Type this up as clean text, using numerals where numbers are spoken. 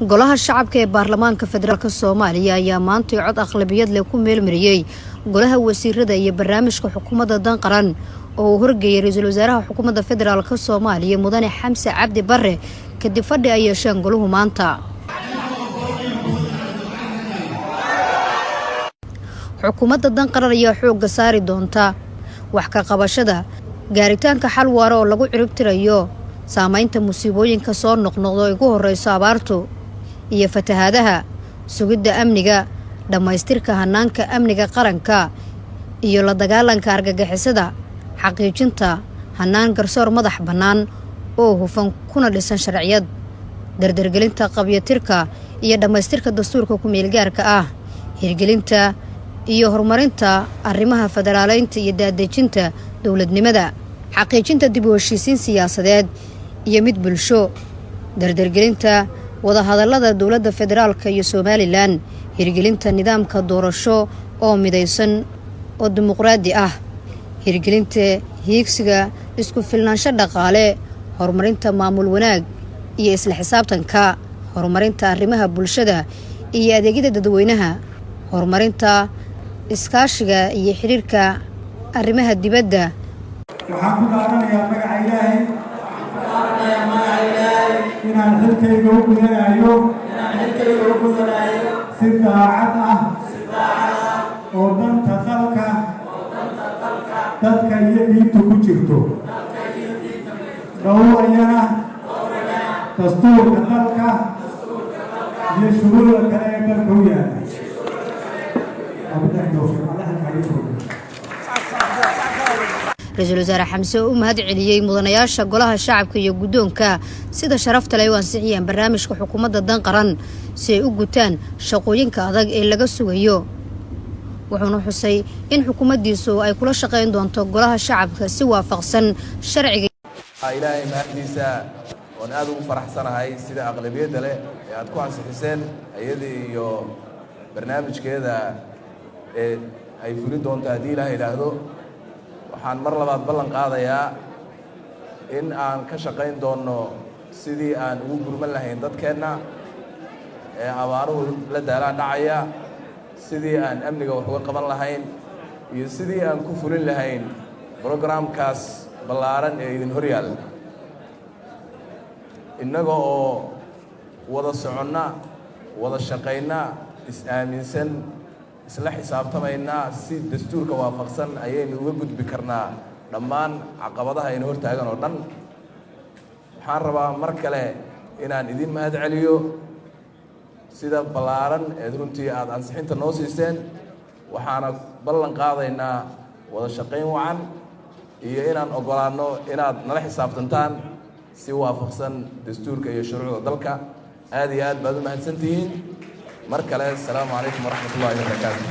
Golaha Shacabka ee Baarlamaanka Federaalka Soomaaliya ayaa maantay cod aqlabiyad leh ku meelmariyey golaha wasiirada iyo barnaamijka xukuumadda Dan Qaran oo uu horgeeyay ra-iisul wasaaraha xukuumadda federaalka Soomaaliya, Mudane Xamse Cabdi Bare, kadib fadhi ay yeesheen goluhu maanta. Xukuumadda Dan Qaran ayaa xoogga saari doonta wax ka qabashada gaaritaanka xal waara oo lagu ciribtirayo saameynta musiibooyinka soo noqnoqdo ay ugu horeyso abaartu iyo fatahaadaha, sugidda amniga, dhammaystirka hanaanka amniga qaranka iyo la dagaalanka argagixisada, xaqiijinta hanaan garsoor madax bannaan oo hufan kuna dhisan sharciyad, dardargelinta qabyatirka iyo dhammaystirka dastuurka ku-meelgaarka ah, hirgelinta iyo horumarinta arrimaha federaaleynta iyo daadejinta dowladnimada, xaqiijinta dib u heshiisiin siyaasadeed iyo mid bulsho, dardargelinta wadahadallada dowladda federaalka iyo Somaliland, hirgelinta nidaamka doorasho oo midaysan oo dimuqraadi ah, hirgelinta hiigsiga isku filnaansho dhaqaale, horumarinta maamul wanaag iyo isla xisaabtanka, horumarinta arrimaha bulshada iyo adeegyada dadweynaha, horumarinta iskaashiga iyo xiriirka arrimaha dibadda. Waxaan ku dhaaranayaa magaca Ilaahay inaan xilkayga u gudanayo si daacad ah oo danta dalka, dadka iyo diintu ku jirto, dhowrayana dastuurka dalka iyo shuruucda kale ee dalka u yaala. Wabillahi towfiiq. Allah xariiso. Ra-iisul Wasaare Xamse oo u mahad celiyey mudanayaasha golaha shacabka iyo guddoonka sida sharafta leh u ansixiyeen barnaamijka xukuumadda Dan Qaran si ay u gutaan shaqooyinka adag ee laga sugayo, wuxuuna xusay in xukuumaddiisu ay kula shaqayn doonto golaha shacabka si waafaqsan sharciga. Ilaahay mahadiisa oon aad ugu faraxsanahay sida aqlabiyadda leh ee aad ku ansixiseen iyadii iyo barnaamijkeeda ee ay fulin doonto haddii Ilaah idhaahdo. Waxaan mar labaad ballan qaadayaa in aan ka shaqayn doonno sidii aan ugu gurman lahayn dadkeenna ee abaaruhu la daalaa dhacaya, sidii aan amniga wax uga qaban lahayn iyo sidii aan ku fulin lahayn programkaas ballaaran ee idin hor yaalla, innaga oo wada soconna, wada shaqayna, is-aaminsan, isla xisaabtamaynaa, si dastuurka waafaqsan ayaynu uga gudbi karnaa dhammaan caqabadaha aynu hor taagan oo dhan. Waxaan rabaa mar kale inaan idin mahad celiyo sida ballaaran eed runtii aada ansixinta noo siiseen, waxaana ballan qaadaynaa wada shaqayn wacan iyo inaan oggolaanno inaad nala xisaabtantaan si waafaqsan dastuurka iyo shuruucda dalka. Aad iyo aad baad u mahadsantihiin mar kale. Asalaamu calaykum waraxmat ullahi wabarakaatu.